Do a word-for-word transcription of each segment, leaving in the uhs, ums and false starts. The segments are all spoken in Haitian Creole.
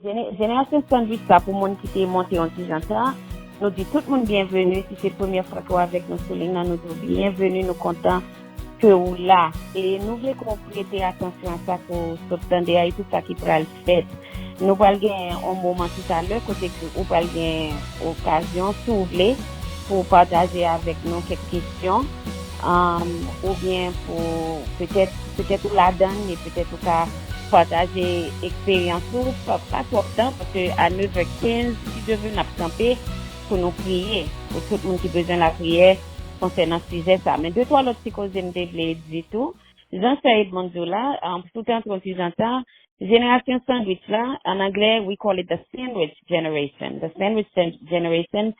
Jene- Jenerasyon Sandwich sa pou moun ki te monte yon ti jan tan. Nou di tout moun byenveni. Si se premyè fwa ke w avèk nou sou liy nan, nou di w byenveni, nou kontan ke w la. E nou vle ke w prete atansyon a sa ke w sot tande a e tout sa ki pral fèt. Nou pral gen yon moman toutalè kote ke ou pral gen okazyon, si w vle, pou w pataje avèk nou kèk kesyon, um, oubyen pou petèt, petèt ou ladan l, e petèt ou ka pataje eksperyans ou, pa, pa twòp tan, paske a nèv è kenz, si Dye vle, n ap kanpe pou nou priye, pou tout moun ki bezwen lapriyè konsènan sijè sa. Men de twa lòt ti koze m te vle di tou. Jan Sè Edmond di w la, um, si w te antre yon ti jan tan, jenerasyon sandwich la, an anglè, we call it the sandwich generation. The sandwich gen- generation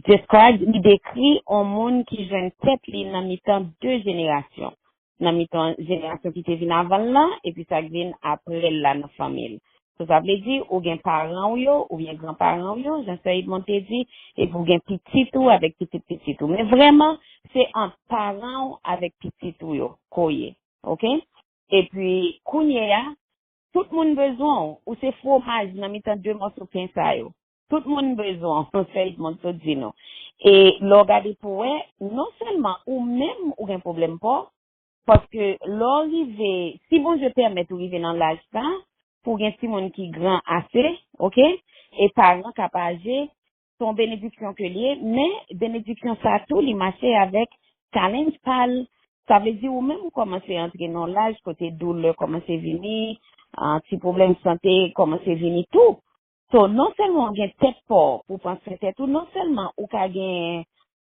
describes, li dekri yon moun ki jwenn tèt li nan mitan de jenerasyon. Nan mitan jenerasyon ki te vin avan l lan, epi sa k vin apre l la nan fanmi l. So, sa vle di, ou gen paran w yo, oubyen granparan w yo, jan Sè Edmond te di, epi ou gen pitit ou avèk pitit pitit ou. Men vrèman, se ant paran w avèk pitit ou yo, ke w ye. Oke? Epi, kounye a, tout moun bezwen w. Ou se fwomaj nan mitan de mòso pen sa yo. Tout moun bezwen w, Sè Edmond sot di nou. E lè w gade pou w wè, non sèlman ou menm ou gen pwoblèm pa w, paske lè w rive, si Bondye pèmèt ou rive nan laj sa, pou w gen timoun ki gran ase, oke? E paran k ap aje, se yon benediksyon ke l ye, men benediksyon sa tou, li mache avèk challenge pa l. Sa vle di ou menm ou kòmanse antre nan yon laj kote doulè kòmanse vini, ah, ti pwoblèm sante kòmanse vini tou. So, non sèlman w gen tèt pa w pou w pran swen tèt ou, non sèlman ou ka gen,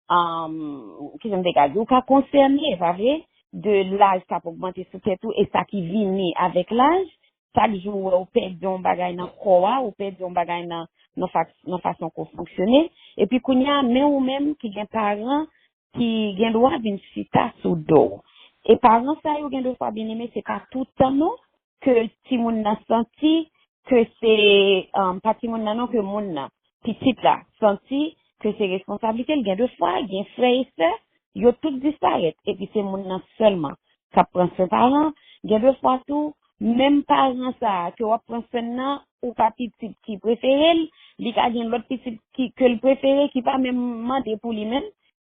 um, kijan m te ka di, ou ka konsène, pa vre, de laj k ap ogmante sou tèt ou e sa ki vini avèk laj. Chak jou ou wè ou pèdi yon bagay nan kò a, ou pèdi yon bagay nan, nan, fa, nan fason ke w fonksyone. Epi kounye a, men ou menm ki gen paran ki gen dwa vin chita sou do w. E paran sa yo gen de fwa, byeneme, se pa tout tan non ke timoun nan santi ke se, um, pa timoun nan non, ke moun nan, pitit la, santi ke se responsablite l. Gen de fwa, gen frè e sè, yo tout disparèt, epi se moun nan sèlman k ap pran swen paran. Gen de fwa tou, menm paran sa a ke w ap pran swen nan, ou pa pitit ki prefere l, li ka gen lòt pitit ki, ke l prefere, ki pa menm mande pou li menm,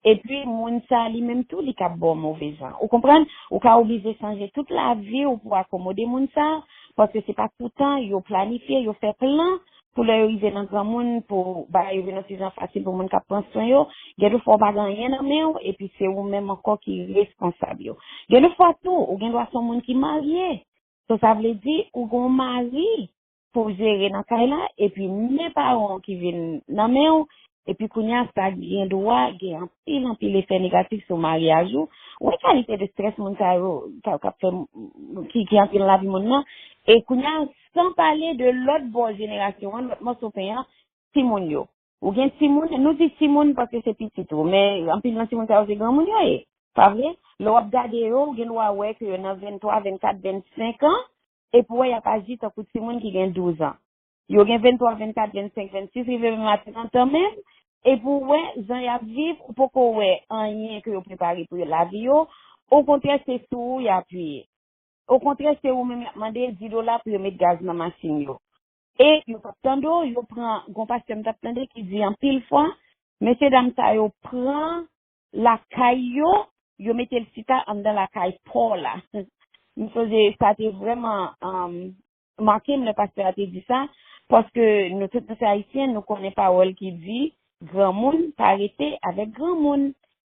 epi moun sa a li menm tou, li ka ba w move jan. Ou konprann? Ou ka oblije chanje tout lavi w pou akomode moun sa a, paske se pa tout tan yo planifye, yo fè plan pou lè yo rive nan granmoun, pou bagay yo vin yon ti jan fasil pou moun k ap pran swen yo. Gen de fwa ou pa gen anyen nan men w, epi se ou menm ankò ki responsab yo. Gen de fwa tou, ou gen dwa se yon moun ki marye. So, sa vle di, ou gen yon mari pou w jere nan kay la, epi men paran w ki vin nan men w, epi kounye a, sa gen dwa gen anpil, anpil efè negatif sou maryaj ou. Ou wè kalite de strès moun sa yo ka, k ap fè, ki, ki antre nan lavi moun nan. E kounye a, san pale de lòt bò jenerasyon an, lòt mòso pen an, timoun yo. Ou gen timoun, nou di timoun paske se pitit ou, men anpil nan timoun sa yo se granmoun yo ye. Pa vre? Lè w ap gade yo, ou gen dwa wè ke yo nan venntwa, vennkat, vennsenk an, epi w wè y ap aji tankou timoun ki gen douz an. Yo gen venntwa, vennkat, vennsenk, vennsis, rive menm a trant an menm, epi w wè jan y ap viv, ou poko wè anyen ke yo prepare pou yo, lavi yo. Okontrè, se sou ou y apiye. Okontrè, se ou menm y ap mande di dola pou yo met gaz nan machin yo. E yo p ap tande w, yo pran, gon pastè m t ap tande ki di anpil fwa, mesye dam sa yo pran lakay yo, yo mete l chita anndan lakay pa w la. M sonje sa te vrèman, um, make m lè pastè a te di sa, paske nou tout nou se Ayisyen, nou konnen pawòl ki di, granmoun pa rete avèk granmoun.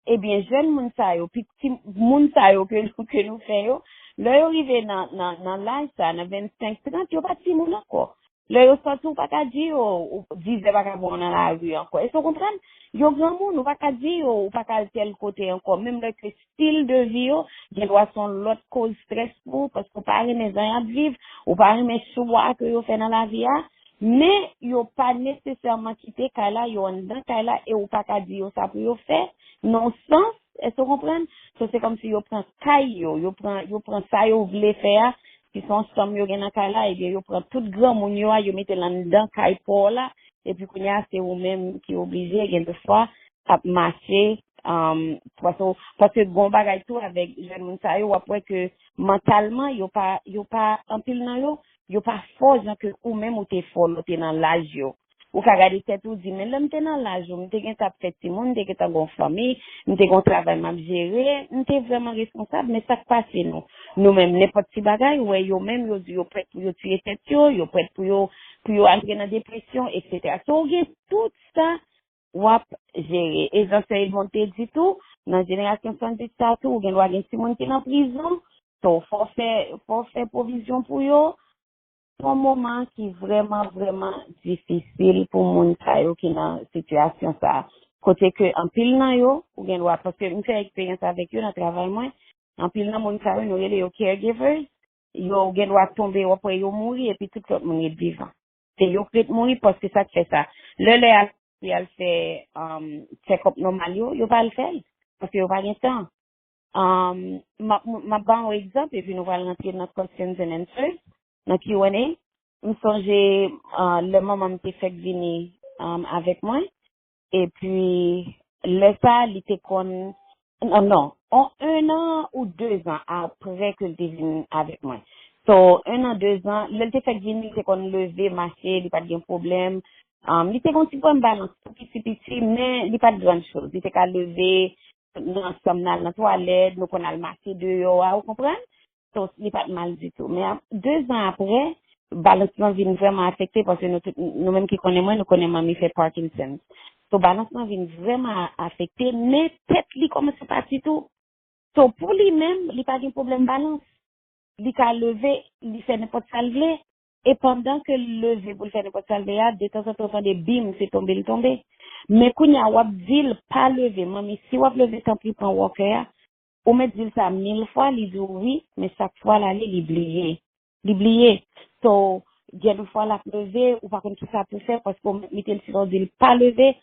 Ebyen, jèn moun sa yo, piti moun sa yo ke nou, ke nou fè yo, lè yo rive nan, nan, nan laj sa, nan vennsenk, trant, yo pa timoun ankò. Lè yo sòti, ou pa ka di yo, ou, dizè pa ka pran w nan lari ankò. Èske w konprann? Yo granmoun, ou pa ka di yo, ou pa ka al tèl kote ankò. Menm lè ke stil de vi yo, gen dwa se yon lòt koz strès pou ou, paske ou pa renmen jan y ap viv, ou pa renmen chwa ke yo fè nan lavi a, men yo pa nesesèman kite kay la, yo anndan kay la, e ou pa ka di yo sa pou yo fè, nan yon sans, èske w konprann? So, se kòmsi yo pran kay yo, yo pran, yo pran sa yo vle fè a, ki se yon sanm yo gen nan kay la, ebyen, yo pran tout granmoun yo a, yo mete l anndan kay pa w la, epi kounye a, se ou menm ki oblije, gen de fwa, ap mache, um, paske, paske gon bagay tou avèk jèn moun sa yo, w ap wè ke mantalman, yo pa, yo pa, anpil nan yo, Yo pa fò jan ke ou menm ou te fò lè w te nan laj yo. Ou ka gade tèt ou, di, men lè m te nan laj ou, m te gentan ap fè timoun, m te gentan gen yon fanmi, m te gen yon travay m ap jere, m te vrèman responsab, men sa k pase nou? Nou menm, nenpòt ti bagay, ou wè yo menm, yo di yo prèt pou yo tiye tèt yo, yo prèt pou yo, pou yo antre nan depresyon, etsetera. So, ou gen tout sa w ap jere. E jan Sè Edmond te di tou, nan jenerasyon swanndiz sa tou, ou gen dwa gen timoun ki nan prizon, so, fò w fè, fò w fè pwovizyon pou yo. Se yon moman ki vrèman, vrèman difisil pou moun sa yo ki nan sitiyasyon sa a. Kote ke anpil nan yo, ou gen dwa, paske m fè eksperyans avèk yo nan travay mwen, anpil nan moun sa yo, nou rele yo caregivers, yo gen dwa tonbe, w ap wè yo mouri, epi tout lòt moun ret vivan. Se yo k ret mouri, paske sa k fè sa. Lè lè a pou y al fè um, check-up nòmal yo, yo pa al fè l, paske yo pa gen tan. Um, m ap m ap ba yon egzanp, epi nou pral rantre nan questions and answers, nan Q and A. M sonje uh, lè manman m te fèk vini um, avèk mwen, epi lè sa a, li te konn, non, non, on, un an ou deux ans apre ke l te vin avèk mwen. So, un an, deux ans, lè l te fèk vini, li te konn leve, mache, li pa t gen pwoblèm. Um, li te gen yon ti pwoblèm balans tou piti piti, men li pa t gran choz. Li te ka leve nan chanm nan al nan twalèt, nou konn al mache deyò a, ou konprann? So, li pa t mal ditou. Men ap- de zan apre, balans lan vin vrèman afekte, paske nou tout, nou menm ki konnen mwen, nou konnen manmi fè Parkinson. So, balans lan vin vrèman a- afekte, men tèt li kòmanse pati tou. So, pou li menm, li pa gen pwoblèm balans. Li ka leve, li fè nenpòt sa l vle. E pandan ke l leve pou l fè nenpòt sa l vle a, detanzantan ou tande bim, se tonbe l tonbe. Men kounye a, w ap di l, pa leve, manmi, si w ap leve, tanpri pran walker a. Ou mèt di l sa mil fwa, li di w wi, men chak fwa l ale, li bliye. Li bliye. So, gen de fwa l ap leve, ou pa konn ki sa pou fè, paske ou mèt mete l sou sa, w di l pa leve,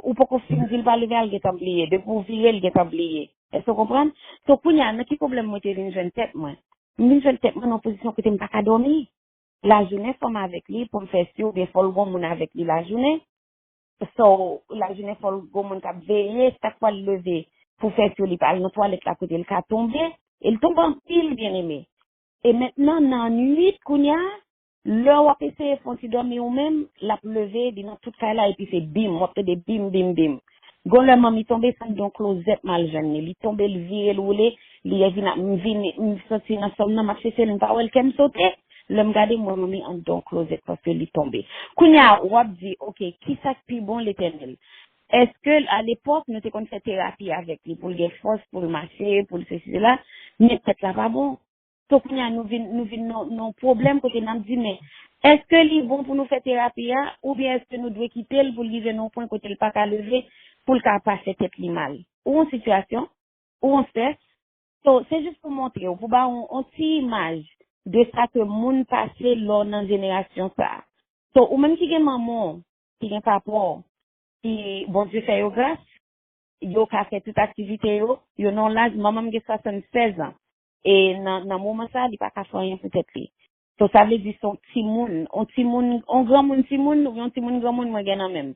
ou poko fin di l pa leve a, l gentan bliye. Depi w vire, l gentan bliye. Èske w konprann? So, kounye a, nan ki pwoblèm mwen te vin jwenn tèt mwen? M vin jwenn tèt mwen nan pozisyon kote m pa ka dòmi. Lajounen, fò m avèk li pou m fè si oubyen fò l gon moun avèk li lajounen. So, lajounen, fò l gon moun k ap veye, chak fwa l leve pou fè si li pa al nan twalèt la kote l ka tonbe, e l tonbe anpil, byeneme. E mentnan, nan nwit, kounye a, lè w ap eseye fè yon ti dòmi ou menm, l ap leve, li nan tout kay la, epi se bim, w ap tande bim, bim, bim. Gon lè manmi tonbe, se anndan yon klozèt m al jwenn li. Li tonbe, l vire, l woule, li vin ap, m vini, m santi nan sòm nan, m ap chèche l, m pa wè l, kè m sote. Lè m gade, m wè manmi anndan yon klozèt paske li tonbe. Kounye a, w ap di, oke, kisa k pi bon, Letènèl? Èske alepòk, nou te konn fè terapi avèk li pou l gen fòs, pou l mache, pou l sesi, sela, men tèt la pa bon. So, kounye a, nou vin, nou vin nan, nan yon pwoblèm kote n ap di, men èske li bon pou nou fè terapi a, oubyen èske nou dwe kite l pou l rive nan yon pwen kote l pa ka leve, pou l ka pa fè tèt li mal? Ou yon sitiyasyon, ou yon strès. So, se jis pou montre w, pou ba w yon, yon ti imaj de sa ke moun pase lè w nan jenerasyon sa a. So, ou menm ki gen manman w, ki gen papa w, ki Bondye fè yo gras, yo ka fè tout aktivite yo, yo nan yon laj, manman m gen swasannsèz an, e nan, nan moman sa a, li pa ka fè anyen pou tèt li. So, sa vle di se yon timoun, yon timoun, yon granmoun timoun, yon timoun granmoun mwen gen nan men m.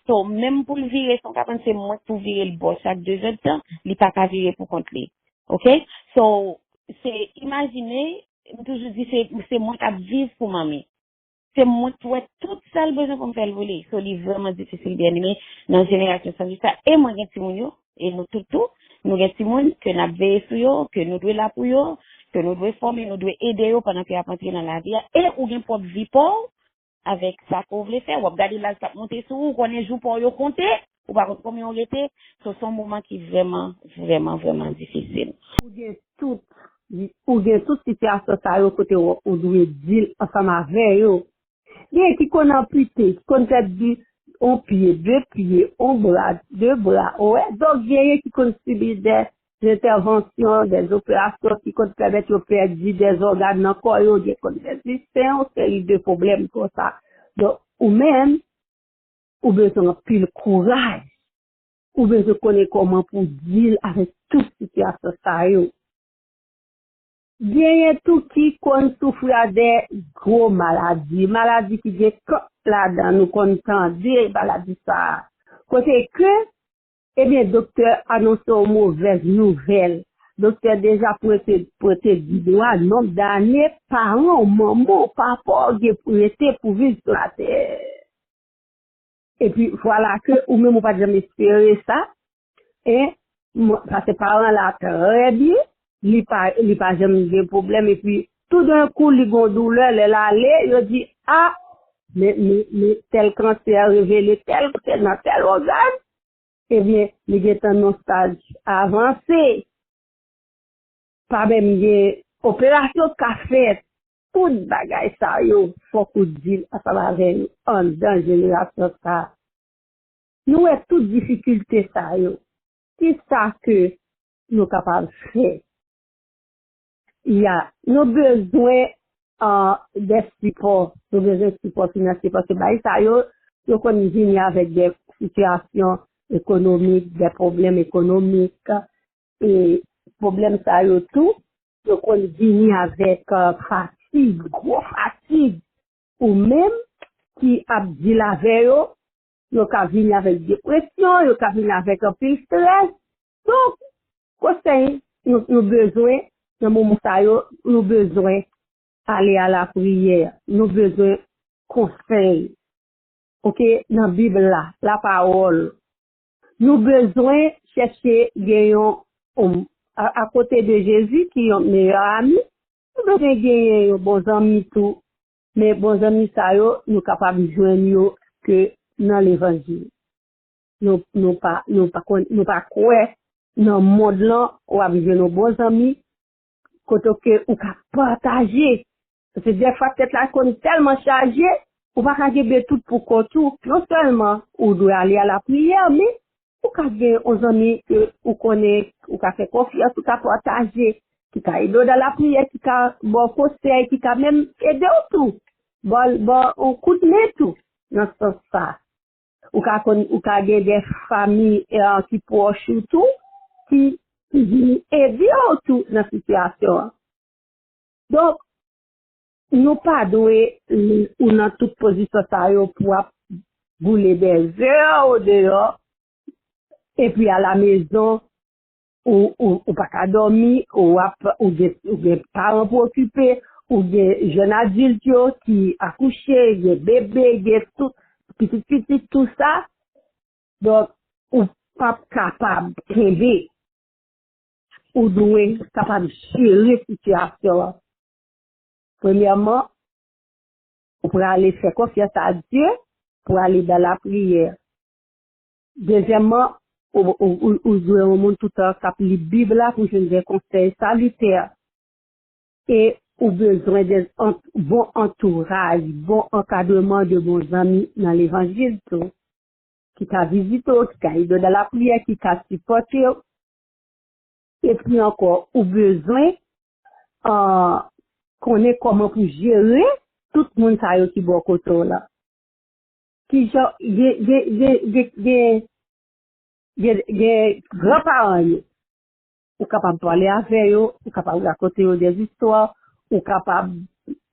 So, menm pou l vire, se yon ka pran se mwen k pou vire l bò chak de zèdtan, li pa ka vire pou kont li. Oke? So, se imajine, m toujou di se, se mwen k ap viv pou manmi. Se mwen k wè tout sa l bezwen pou m fè l pou li. So, li vrèman difisil, byeneme, nan jenerasyon sandwich sa. E mwen gen timoun yo, e nou tout tou, nou gen timoun ke n ap veye sou yo, ke nou dwe la pou yo, ke nou dwe fòme, nou dwe ede yo pandan ke y ap antre nan lavi a. E ou gen pwòp vi pa w, avèk sa ke w vle fè. W ap gade laj k ap monte sou ou, ou konnen jou pa w yo konte, ou pa konn konbyen w rete. So, se yon moman ki vrèman, vrèman, vrèman difisil. Ou gen tout, ou gen tout sitiyasyon sa yo kote w, ou dwe deal ansanm avè yo. Gen ki konn anpite, ki konn pèdi yon pye, de pye, yon bra, de bra, ou wè. Donk, genyen ki konn sibi de entèvansyon, de operasyon ki konn pèmèt yo pèdi de ògàn nan kò yo, gen konn pèdi sen, yon seri de pwoblèm konsa. Donk, ou menm, ou bezwen anpil kouraj. Ou bezwen konnen kòman pou deal avèk tout sitiyasyon sa yo. Genyen tou ki konn soufri a de gwo maladi, maladi ki gen kant ladan, nou konn tande maladi sa a. Kote ke, ebyen, doktè anonse yon movèz nouvèl. Doktè deja pwente, pwente di nou a nonb dane paran w, manman w, papa w gen pou rete pou viv sou latè. Epi vwala ke ou menm ou pa t janm espere sa, en, paske paran la trè byen, li pa, li pa janm gen pwoblèm, epi toudenkou li gon doulè, lè l ale, yo di, a, men, men, men tèl kansè revele tèl kote nan tèl ògàn, ebyen, li gentan nan stad avanse. Pa menm gen operasyon k ka fèt. Tout bagay sa yo, fòk ou deal ansanm avè yo anndan jenerasyon sa. Nou wè tout difikilte sa yo. Kisa ke nou kapab fè? Ya, nou bezwen, ah, de sipò. Nou bezwen sipò finansye paske bagay sa yo, yo konn vini avèk de sitiyasyon ekonomik, de pwoblèm ekonomik. E pwoblèm sa yo tou, yo konn vini avèk, ah, fatig, gwo fatig. Ou menm ki ap deal avè yo, yo ka vini avèk depresyon, yo ka vini avèk anpil strès. Donk, konsèy nou, nou bezwen, nan moman sa yo, nou bezwen ale a lapriyè. Nou bezwen konsèy. Oke, nan Bib la, lapawòl. Nou bezwen chèche gen yon, yon, a, akote de Jezi ki yon meyè ami, nou bezwen genyen yon bon zanmi tou. Men bon zanmi sa yo, nou kapab jwenn yo ke nan levanjil. Nou, nou pa, nou pa konn, nou pa kwè nan mond lan, w ap jwenn yon bon zanmi, kote ke ou ka pataje. Paske dèfwa tèt la konn tèlman chaje, ou pa ka kenbe tout pou kont ou. Non sèlman ou dwe ale a lapriyè, men ou ka gen yon zanmi ke ou konnen, ou ka fè konfyans, ou ka pataje, ki ka ede w nan lapriyè, ki ka ba w konsèy, ki ka menm ede w tou, ba w, ba w yon kout men tou nan sans sa. Ou ka konn, ou ka gen de fanmi, eh, ki pwòch ou tou, ki, ki vini ede w tou nan sitiyasyon an. Donk, nou pa dwe, ou nan tout pozisyon sa yo pou ap boule de zè o deyò, epi a la mezon, ou, ou, ou pa ka dòmi, ou ap, ou gen, ou gen paran pou okipe, ou gen jèn adilt yo ki akouche, gen bebe, gen tout, pitit pitit, tou sa. Donk, ou p ap kapab kenbe. Ou dwe kapab jere sitiyasyon an. Premyèman, ou prale fè konfyans a Dye, prale nan lapriyè. Dezyèmman, ou, ou, ou, ou dwe yon moun toutan k ap li Bib la pou jwenn de konsèy salitè. E ou bezwen de ant-, bon antouraj, bon ankadreman de bon zanmi nan levanjil tou, ki ka vizite w, ki ka ede w nan lapriyè, ki ka sipòte w. Epi ankò, ou bezwen, ah, konnen kòman pou jere tout moun sa yo ki bò kote w la. Kijan, gen, gen, gen, gen, gen, gen, gen granparan yo. Ou kapab pale avè yo, ou kapab rakonte yo de zistwa, ou kapab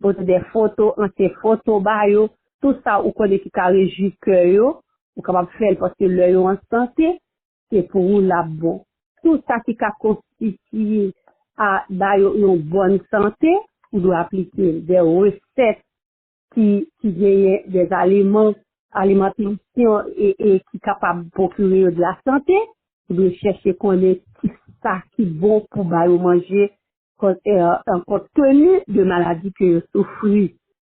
pote de foto, ansyen foto ba yo, tout sa ou konnen ki ka rejwi kè yo, ou kapab fè l paske lè yo an sante, se pou ou l ap bon. Tout sa ki ka konstitiye a ba yo yon bòn sante, ou dwe aplike de resèt ki, ki genyen de aliman, alimantasyon e, e ki kapab pwokire yo de la sante, ou dwe chèche konnen ki sa ki bon pou ba yo manje, kont, eh, kont teni de maladi ke yo soufri.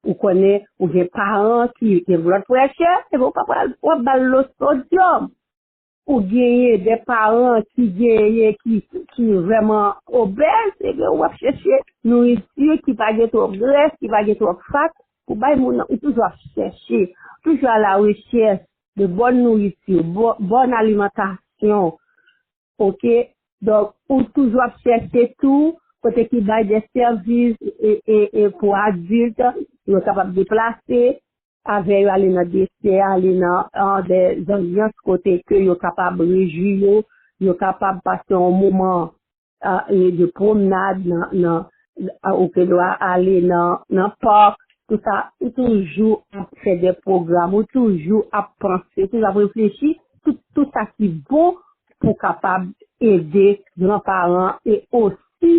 Ou konnen, ou gen paran ki gen blood pressure, e w ap ba l, w ap ba l lo sodyòm. Ou genyen de paran ki genyen, ki, ki vrèman obèz, ebyen, w ap chèche nouriti ki pa gen twòp grès, ki pa gen twòp fat, pou bay moun nan, ou toujou ap chèche, toujou a la rechèch de bòn nouriti, bò-, bòn alimantasyon, oke? Donk, ou toujou ap chèche tou, kote ki bay de sèvis e, e, e pou adilt, yo kapab deplase, avè yo ale nan desè, ale nan, nan de zanbyans kote ke yo kapab rejwi yo, yo kapab pase yon moman, ah, e de pwomnad nan, nan, ah, ou gen dwa ale nan, nan pak, tout sa, ou toujou ap fè de pwogram, ou toujou ap panse, ou toujou ap reflechi, tout, tout sa ki bon pou kapab ede granparan e osi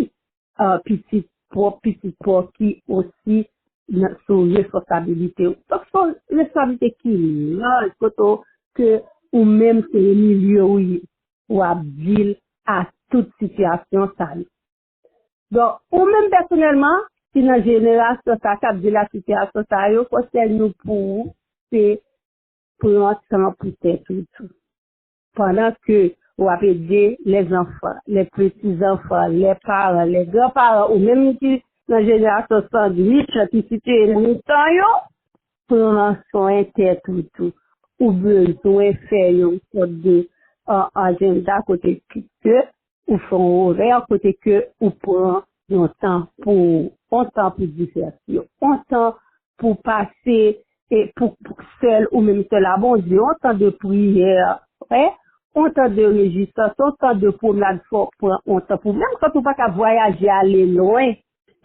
uh, pitit pwòp, pitit pwòp ki osi sou responsabilite w. Donk, se yon responsabilite ki laj kote ke ou menm se yon milye ou ye, w ap deal a tout sitiyasyon sa yo. Donk, ou menm pèsonèlman, ki nan jenerasyon sa k ap deal a sitiyasyon sa yo, konsèy nou pou ou, se pran tan pou tèt ou tou. Pandan ke w ap ede lèzanfan, lèpetizanfan, lèparan, lègranparan, ou menm ki nan jenerasyon sandwich ki sitiye nan mitan yo, pran swen tèt ou tou. Ou bezwen fè yon sòt de uh, ajanda kote ke ou fè yon orè kote ke ou pran yon tan pou yon tan pou divèsyon, yon tan pou pase e pou sèl ou menm sèl a Bondye, yon tan de priyè, yon tan de rejisans, yon tan de pwomnad, fò pran yon tan pou menm kan ou pa ka vwayaje ale lwen,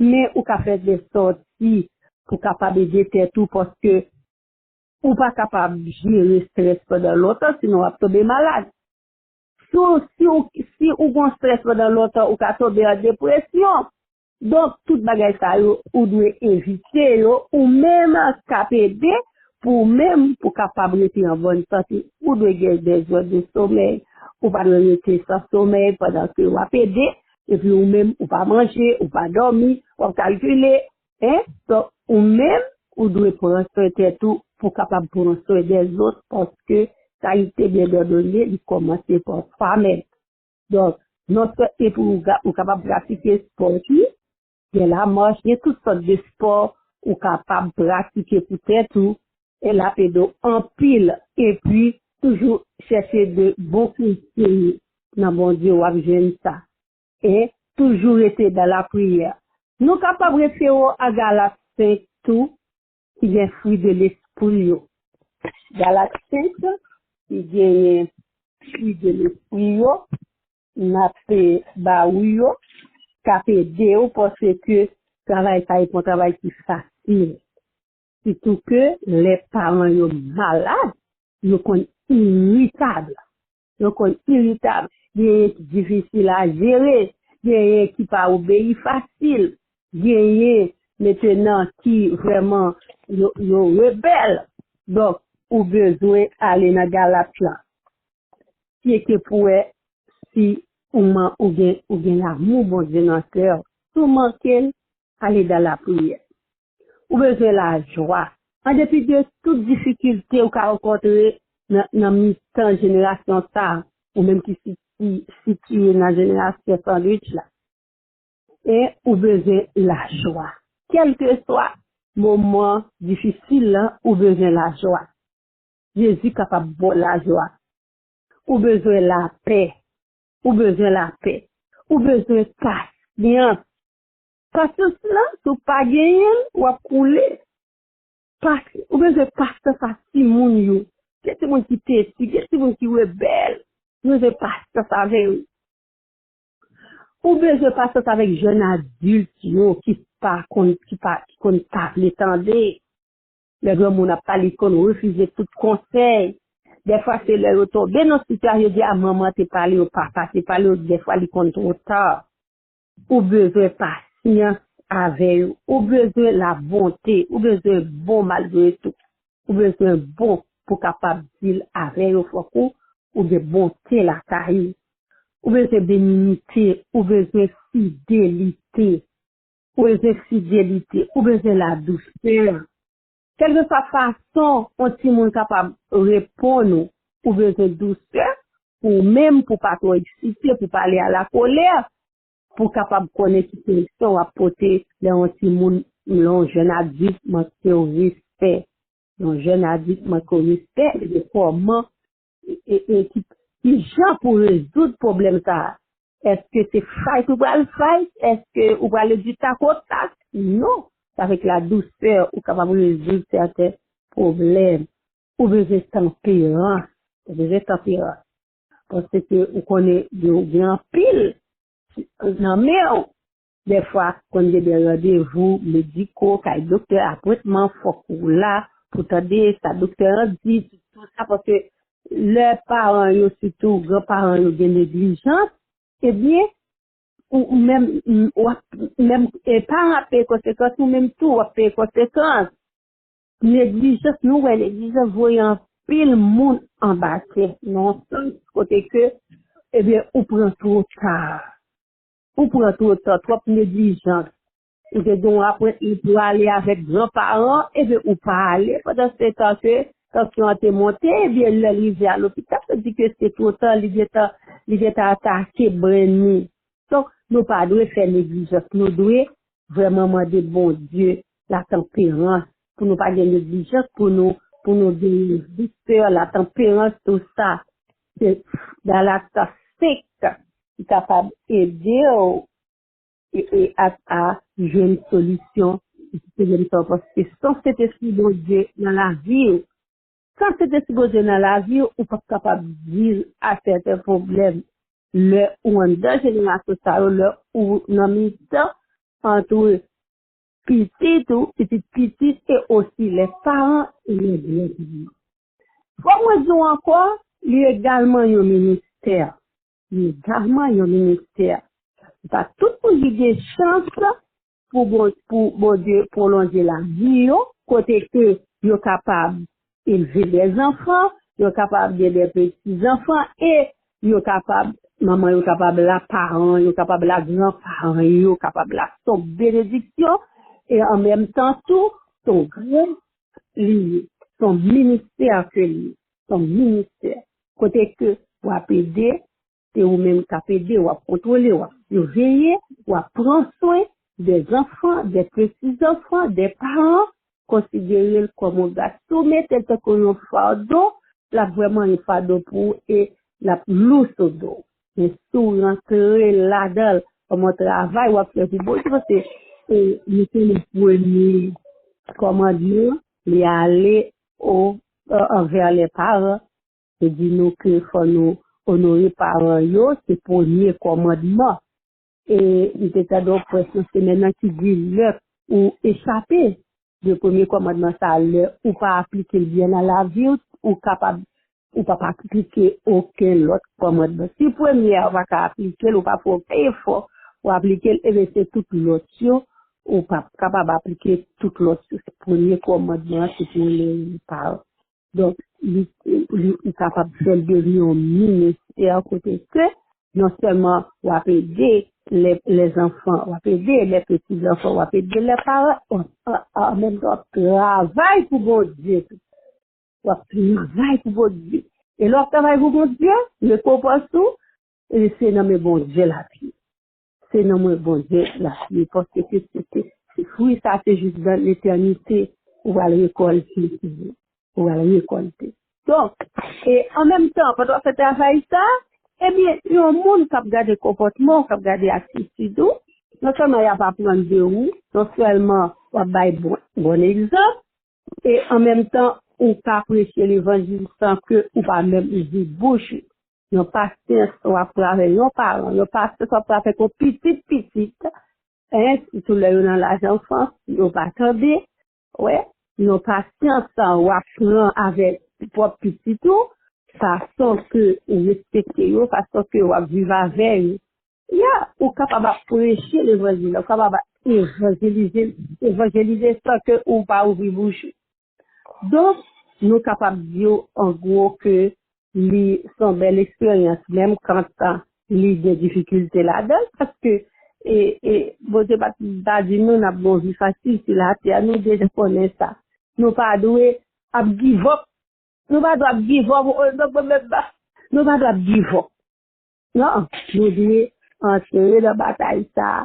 men ou ka fè de sòti pou kapab ede tèt ou paske ou pa kapab jere strès pandan lontan, sinon w ap tonbe malad. Si w, si w, si ou gon strès pandan lontan, ou ka tonbe an depresyon. Donk, tout bagay sa yo, ou dwe evite yo, ou menm k ap ede, pou ou menm, pou kapab rete an bòn sante, ou dwe gen de zòn de somèy. Ou pa dwe rete san somèy pandan ke w ap ede, epi ou menm, ou pa manje, ou pa dòmi, w ap kalkile, en, donk, ou menm, ou dwe pran swen tèt ou pou kapab pran swen dèzòt, paske charité bien ordonnée, li kòmanse pa twa menm. Donk, non sèlman epi ou kapab pratike spò ki, gen lamach, gen tout sòt de spò ou kapab pratike pou tèt ou, e l ap ede w anpil, epi toujou chèche de bon konsèy nan Bondye, w ap jwenn sa. E toujou rete dan lapriyè. Nou kapab refere w a Galat senk tou, ki gen fwi de lespri yo. Galat senk, ki genyen fwi de lespri yo, n ap ba ou yo, k ap ede w, paske travay sa e pa yon travay ki fasil. Sitou ke lè paran yo malad, yo konn iritab. Yo konn iritab. Genyen ki difisil a jere. Genyen ki pa obeyi fasil. Genyen, mentenan, ki vrèman yo, yo rebèl. Donk, ou bezwen ale nan Galat lan. Tcheke pou wè si ou, ou gen, ou gen lamou Bondye nan kè w. Si w manke l, ale dan lapriyè. Ou bezwen lajwa. An depi de tout difikilte ou ka rankontre nan, nan mitan jenerasyon sa, ou menm ki si, si, sitiye nan jenerasyon sandwich la, e ou bezwen lajwa. Kèlkeswa moman difisil lan, ou bezwen lajwa. Jezi kapab ba w lajwa. Ou bezwen lapè. Ou bezwen lapè. Ou bezwen pasyans. Pasyans lan, si w pa genyen l, w ap koule. Pas, ou bezwen pasyans ak timoun yo. Gen timoun ki teti, gen timoun ki rebèl. Ou bezwen pasyans avè yo. Ou bezwen pasyans avèk jèn adilt yo ki pa konn, ki pa, ki konn pa vle tande. Lè granmoun ap pale, li konn refize tout konsèy. Dèfwa, se lè yo tonbe nan sitiyasyon, yo di, a, manman te pale yo, papa te pale yo, dèfwa, li konn twò ta. Ou bezwen pasyans avè yo. Ou bezwen labonte. Ou bezwen bon malgre tou. Ou bezwen bon pou kapab deal avè yo. Fòk ou, ou gen bonte lakay ou. Ou bezwen beninite. Ou bezwen fidelite. Ou bezwen fidelite. Ou bezwen ladousè. Kèlkeswa fason yon timoun kapab reponn ou, ou bezwen dousè pou ou menm, pou pa twò eksite, pou pa ale alakolè, pou kapab konnen ki koreksyon w ap pote lè yon timoun, lè yon jèn adilt manke w respè. Yon jèn adilt manke w respè, ebyen kòman e, e, e ki, ki jan pou rezoud pwoblèm sa a? Èske se fight ou pral fight? Èske ou pral di tak o tak? Non. Se avèk ladousè ou kapab rezoud sèten pwoblèm. Ou bezwen tanperans. Ou bezwen tanperans. Paske ou konnen yo gen anpil nan men w. Dèfwa, konn gen de randevou mediko, kay doktè, apwentman, fòk ou la pou tande sa doktè an di, tout sa, paske lè paran yo, sitou granparan yo, gen neglijans, ebyen, ou, ou menm, w ap, menm, e paran ap peye konsekans, ou menm tou, w ap peye konsekans. Neglijans, nou wè neglijans voye anpil moun anba tè, nan yon sans kote ke, ebyen, ou pran twò ta. Ou pran twò ta, twòp neglijans. Ou te gen yon apwentman pou ale avèk granparan, ebyen, ou pa ale. Pandan se tan ke tansyon an te monte, ebyen, lè l rive a lopital, yo di ke se twò ta, li gentan, li gentan atake brenn li. Donk, nou pa dwe fè neglijans. Nou dwe vrèman mande Bondye latanperans pou nou pa gen neglijans, pou nou, pou nou gen dousè, latanperans, tou sa. Se Galat senk ki kapab ede w e, e a, a jwenn solisyon pwoblèm sa yo, paske san Sentespri Bondye nan lavi w, san Sentespri Bondye nan lavi w, ou p ap kapab deal a sèten pwoblèm. Lè ou anndan jenerasyon sa yo, lè ou nan mitan antre pitit ou, pitit pitit, e osi lè paran e lè granparan. Fò mwen di w ankò, li egalman yon ministè. Li egalman yon ministè. Se pa tout moun ki gen chans pou Bon, pou Bondye pwolonje lavi yo, kote ke yo kapab elve dè zanfan, yo kapab gen dè peti zanfan, e yo kapab, manman yo kapab la paran, yo kapab la granparan, yo kapab la son benediksyon, e an menm tan tou, son gran li ye, son ministè ke li ye, son ministè. Kote ke w ap ede, se ou menm k ap ede, w ap kontwole, w ap siveye, w ap pran swen dè zanfan, dè peti zanfan, dè paran, konsidere l kòm yon gad. Si w mete l tankou yon fado, l ap vrèman yon fado pou ou e l ap lou sou do w. Men si w rantre ladan l kòm yon travay w ap fè pou Bondye, paske, e, nou konnen premye kòmandman, li ale o, anvè lè paran. Li di nou ke fò nou onore paran yo, se premye kòmandman. E m te tande yon prèch nan semèn nan ki di lè ou echape de premye kòmandman sa, lè ou pa aplike l byen nan lavi w, ou kapab, ou p ap aplike okenn lòt kòmandman. Si premye a ou pa ka aplike l, ou pa fè okenn efò pou aplike l, ebyen se tout lòt yo, ou p ap kapab aplike tout lòt yo. Premye kòmandman an se pou onore paran. Donk, li, li, ou kapab fè l devni yon ministè kote ke non sèlman w ap ede lè, lè zanfan, w ap ede lè peti zanfan, w ap ede lè paran, w ap, an, an menm tan w ap travay pou Bondye tou. W ap travay pou Bondye. E lè w ap travay pou Bondye, rekonpans ou, e se nan men Bondye l ap ye. Se nan men Bondye l ap ye, paske se, se, se, se fwi sa, se jis dan letènite ou pral rekòlte, ou pral rekòlte. Donk, e an menm tan, pandan w ap fè travay sa, ebyen, yon moun k ap gade konpòtman w, k ap gade atitid ou, non sèlman y ap aprann de ou, non sèlman w ap bay bon, bon egzanp, e an menm tan, ou ka preche levanjil san ke ou pa menm ouvri bouch ou. Yon pasyans w ap pran avè yon paran, yon pasyans w ap pran avèk yon pitit pitit, en, sitou lè yo nan laj anfans, yo pa tande, wè, yon pasyans w ap pran avèk pwòp pitit ou, fason ke ou respekte yo, fason ke w ap viv avè yo. Ya, ou kapab ap preche levanjil la, ou kapab ap evanjelize, evanjelize san ke ou pa ouvri bouch ou. Donk, nou kapab di w, an gwo, ke li se yon bèl eksperyans, menm kantan li gen difikilte ladan l, paske, e, e, Bondye pa t, pa di nou n ap gen yon vi fasil sou latè, nou deja konnen sa. Nou pa dwe ap give up. Nou pa dwe ap give up. Nou pa dwe ap give up. Non, nou dwe antre nan batay sa a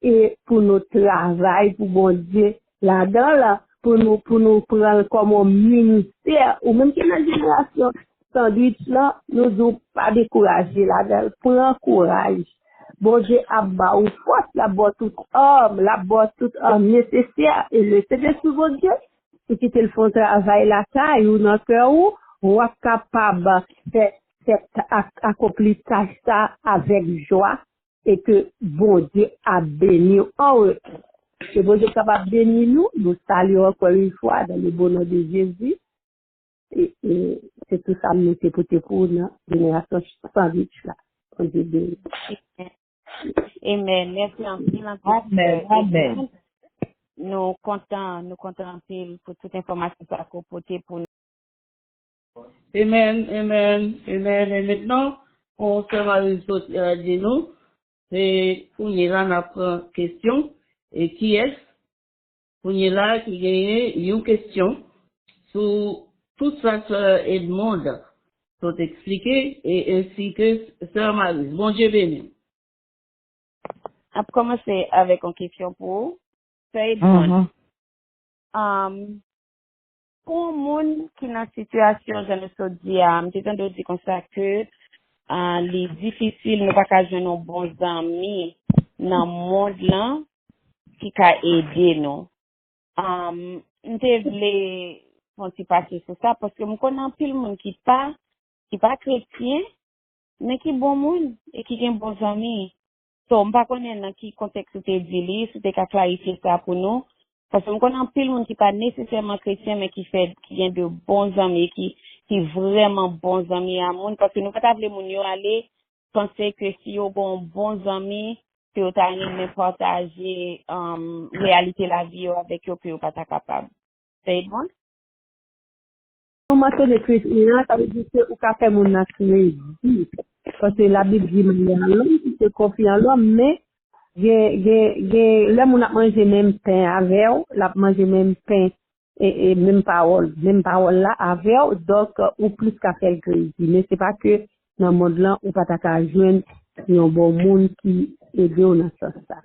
e pou nou travay pou Bondye ladan l, pou nou, pou nou pran l kòm yon ministè. Ou menm ki nan jenerasyon sandwich lan, nou di w pa dekouraje ladan l. Pran kouraj. Bondye ap ba ou fòs, l ap ba w tout arm, l ap ba w tout arm nesesè. E le Sentespri Bondye, ou kite l fè yon travay lakay ou, nan kè ou, w ap kapab fè, fè ak-, akonpli tach sa avèk jwa e ke Bondye ap beni w an retou. Ke Bondye kapab beni nou, nou salye w ankò yon fwa dans le bon nom de Jésus. E, e se tou sa m te pote pou ou nan jenerasyon sandwich la. Bondye beni. Amen. Mèsi anpil, anpil. Amen. Amen. Nou kontan, nou kontan anpil pou tout enfòmasyon sa ke w pote pou nou. Amen, amen, amen. E mentnan, kon sè Marie sot di nou, se kounye la n ap pran kesyon. E kiyès kounye la ki genyen yon kesyon sou tout sa sè Edmond sot eksplike, e ensi ke sè Marie? Bondye beni w. Ap kòmanse avèk yon kesyon pou ou. Sè Edmond, um, pou yon moun ki nan sitiyasyon jan nou sot di a, m te tande w di konsa ke uh, li difisil, nou pa ka jwenn yon bon zanmi nan mond lan ki ka ede nou. Um, m te vle fè yon ti pase sou sa, paske m konnen anpil moun ki pa, ki pa kretyen, men ki bon moun e ki gen bon zanmi. So, m pa konnen nan ki kontèks ou te di li, si w te ka klarifye sa pou nou. Paske m konnen anpil moun ki pa nesesèman kretyen, men ki fè, ki gen de bon zanmi, ki, ki vrèman bon zanmi a moun. Paske nou pa ta vle moun yo ale panse ke si yo gen yon bon zanmi, ke yo ta renmen pataje um, reyalite lavi yo avèk yo, ke yo pa ta kapab. Sè Edmond? Kòman se le kretyen an, sa vle di ke ou ka fè moun nan kredi. Paske Labib di, malè a lòm ki se konfi an lòm, men gen, gen, gen, lè moun ap manje menm pen avè w, l ap manje menm pen, e, e menm pawòl, menm pawòl la avè w, donk ou plis ka fè l kredi. Men se pa ke nan mond lan ou pa ta ka jwenn yon bon moun ki ede w nan sans sa.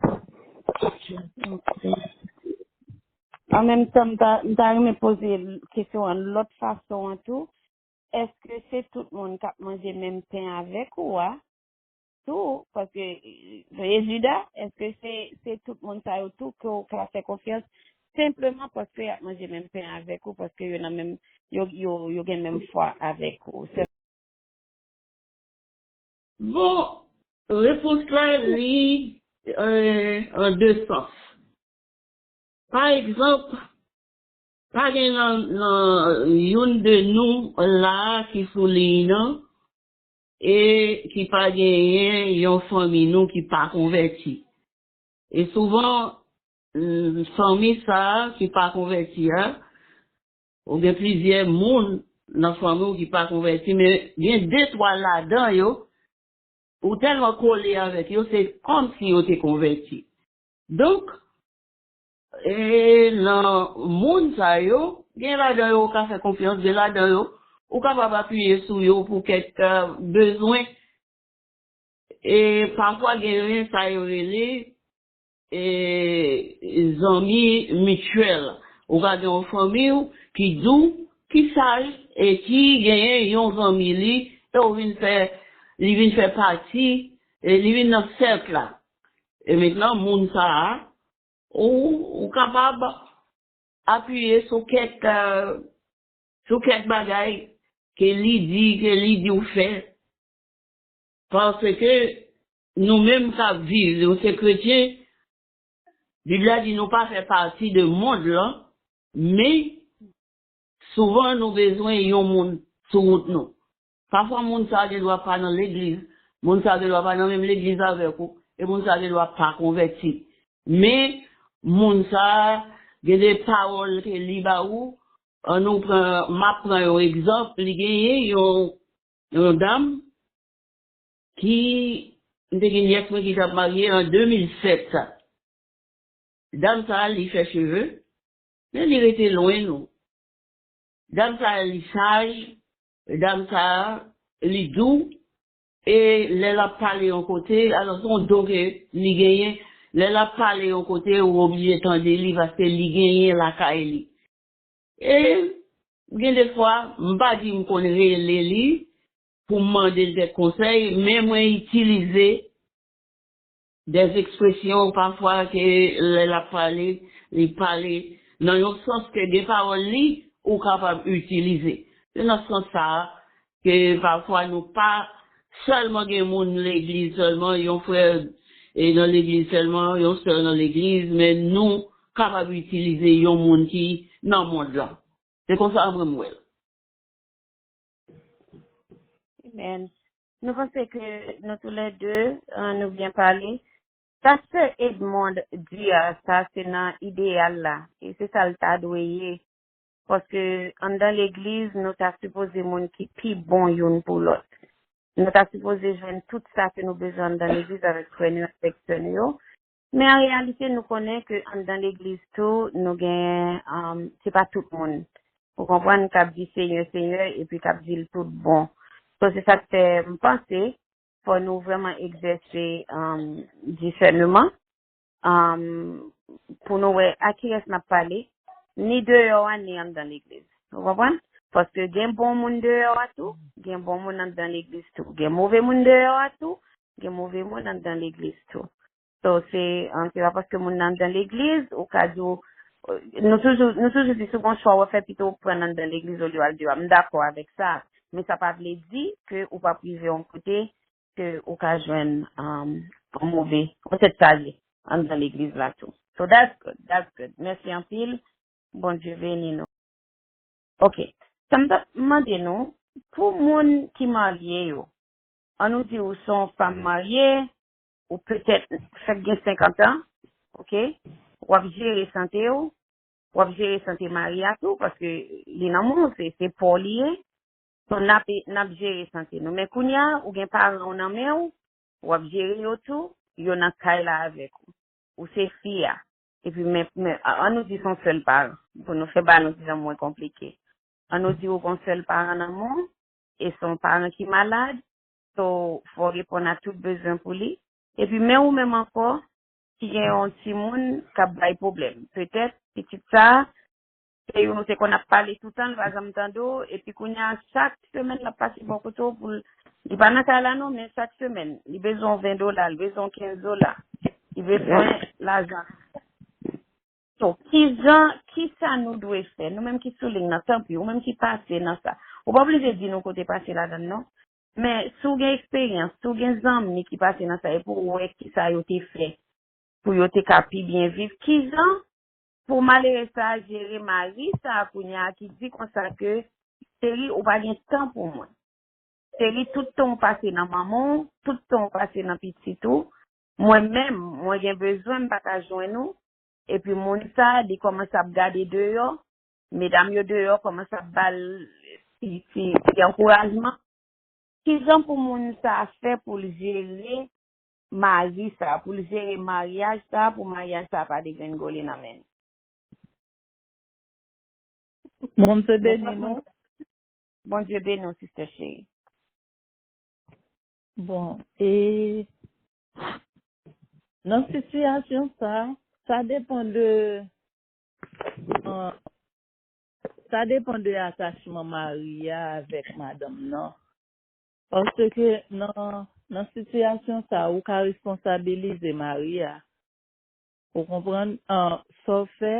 An menm tan, m ta, m ta renmen poze kesyon an lòt fason an tou. Èske se tout moun k ap manje menm pen avèk ou a tou? Paske, e Jida, èske se, se tout moun sa yo tou ke w ka fè konfyans senpleman paske y ap manje menm pen avèk ou, paske yo nan menm, yo, yo, yo gen menm fwa avèk ou? Bon, repons la li euh, an de sans. Pa egzanp, pa gen nan, nan youn de nou la ki sou liy nan e ki pa genyen yon fanmi nou ki pa konvèti. E souvan, fanmi sa a ki pa konvèti a, ou gen plizyè moun nan fanmi w ki pa konvèti, men gen de twa ladan yo, ou tèlman kole avèk yo, se kòmsi yo te konvèti. Donk, e nan moun sa yo, gen ladan yo ou ka fè konfyans, gen ladan yo ou kapab apiye sou yo pou kèk bezwen. E pafwa genyen sa yo rele e zanmi mityèl. Ou ka gen yon fanmi w ki di w, ki saj, e ki genyen yon zanmi li, e w vin fè, li vin fè pati, e li vin nan sèk la. E mentnan, moun sa a, ou, ou kapab apiye sou kèk, sou kèk bagay ke li di, ke li di w fè. Paske nou menm k ap viv, nou se kretyen, Bib la di nou pa fè pati de mond lan, men souvan nou bezwen yon moun sou wout nou. Pafwa moun sa a gendwa pa nan legliz, moun sa a gendwa pa nan menm legliz avèk ou, e moun sa a gendwa pa konvèti. Men moun sa a gen de pawòl ke li ba ou, an nou pran, m ap pran yon egzanp, li genyen yon, yon dam ki, m te gen nyès mwen ki t ap marye an de mil sèt. Dam sa a, li fè cheve, men li rete lwen nou. Dam sa a, li saj, dam sa a, li dou, e lè l ap pale yon kote, alò se yon don ke li genyen, lè l ap pale yon kote, ou oblije tande li paske li genyen lakay li. E gen de fwa, m pa di m konn rele li pou m mande l kèk konsèy, men mwen itilize dè ekspresyon pafwa ke lè l ap pale, li pale nan yon sans ke gen pawòl li ou kapab itilize. Se nan sans sa a ke pafwa nou pa sèlman gen moun legliz sèlman, yon frè e nan legliz sèlman, yon sè nan legliz, men nou kapab itilize yon moun ki nan mond lan. Se konsa mwen m wè l. Amen. Nou panse ke nou toulède, euh, nou byen pale. Sa sè Edmond di a, sa se nan ideyal la. E se sa l ta dwe ye. Paske anndan legliz, nou ta sipoze moun ki pi bon youn pou lòt. Nou ta sipoze jwenn tout sa ke nou bezwen anndan legliz avèk frè nou yo, avèk sè nou yo. Men an reyalite, nou konnen ke anndan legliz tou, nou gen, um, se pa tout moun. Ou konprann, k ap di Senyè, Senyè, epi k ap di l tout bon. So, se sa k fè m panse, fò nou vrèman egzèse, um, disèneman, um, pou nou wè a kiyès n ap pale, ni deyò a, ni anndan legliz. Ou konprann? Paske gen bon moun deyò a tou, gen bon moun anndan legliz tou. Gen move moun deyò a tou, gen move moun anndan legliz tou. So, se, um, se pa paske moun nan anndan legliz, ou ka di w, nou toujou, nou toujou di, si w gon chwa w fè, pito w pran l anndan legliz olye w al deyò a. M dakò avèk sa. Men sa pa vle di ke ou p ap rive yon kote ke ou ka jwenn, um, yon move, yon tèt chaje anndan legliz la tou. So that's good, that's good. Mèsi anpil. Bondye beni nou. Ok. Sa m t ap mande nou, pou moun ki marye yo, an nou di ou se yon fanm marye, ou petèt fèk gen senkant an, ok? W ap jere sante w, w ap jere sante mari a tou, paske li nan men w, se, se pa w li ye. So, n ap, n ap jere sante nou. Men kounye a, ou gen paran w nan men w, w ap jere yo tou, yo nan kay la avèk ou. Ou se fi a. Epi, men, men, a-, an nou di se yon sèl paran. Pou nou fè bagay nou ti jan mwen konplike. An nou di ou gen yon sèl paran nan men w, e se yon paran ki malad, so, fò w reponn a tout bezwen pou li. Epi, men ou menm ankò, ki gen yon timoun k ap bay pwoblèm. Petèt, pitit sa a, se youn ou te konn ap pale toutan, li pa janm tande w, epi kounye a, chak semèn, l ap pase bò kote w pou l, li pa nan kay la non, men chak semèn, li bezwen yon ven dola, li bezwen yon kenz dola, li bezwen lajan. So, kijan, kisa nou dwe fè? Nou menm ki sou liy nan, tanpri, ou menm ki pase nan sa. Ou pa oblije di nou kote pase ladan l non. Men, si w gen eksperyans, si w gen zanmi ki pase nan sa, epi w wè kisa yo te fè pou yo te ka pi byen viv, kijan pou malere sa a jere mari sa a kounye a ki di konsa ke, cheri, ou pa gen tan pou mwen. Cheri, tout tan w pase nan manman w, tout tan w pase nan pitit ou, mwen menm, mwen gen bezwen, m pa ka jwenn ou. Epi moun sa, li kòmanse ap gade deyò, medam yo deyò kòmanse ap ba l ti, ti, ti ankourajman. Kijan pou moun sa fè pou l jere mari sa, pou l jere maryaj sa, pou maryaj sa pa degrengole nan men l? Bondye beni nou. Bondye beni w, sistè cheri. Bon, e nan sitiyasyon sa, sa depann de, euh, sa depann de atachman mari a avèk madanm nan. Paske nan, nan sitiyasyon sa, ou ka responsabilize mari a. Ou konprann? An, sa w fè,